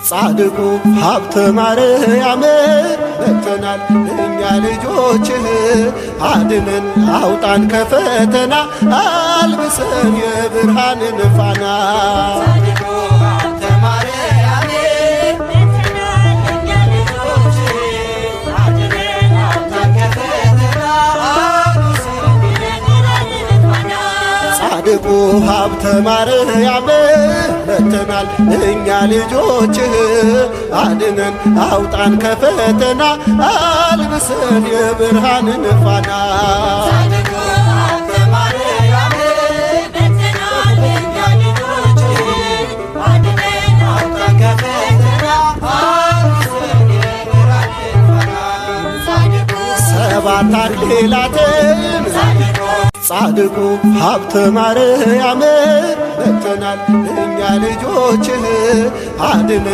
ጻድቁ ሀብተ ማርያም መጥተናል እኛ ልጆችህ፣ አድነን አውጣን ከፈተና፣ አልብሰን የብርሃንን ፋና። ጻድቁ ሀብተ ማርያም መጥተናል እኛ ልጆችህ፣ አድነን አውጣን ከፈተና፣ አልብሰን የብርሃንን ፋና። ጻድቁ ሀብተ ማርያም መጥተናል እኛ ልጆችህ፣ አድነን አውጣን ከፈተና፣ አልብሰን የብርሃንን ፋና። ጻድቁ ሀብተ ማርያም መጥተናል እኛ ልጆችህ፣ አድነን አውጣን ከፈተና፣ አልብሰን የብርሃንን ፋና። ጻድቁ ሰባት አክሊላትን ጻድቁ ጻድቁ ሀብተ ማርያም መጥተናል እኛ ልጆችህ፣ አድነን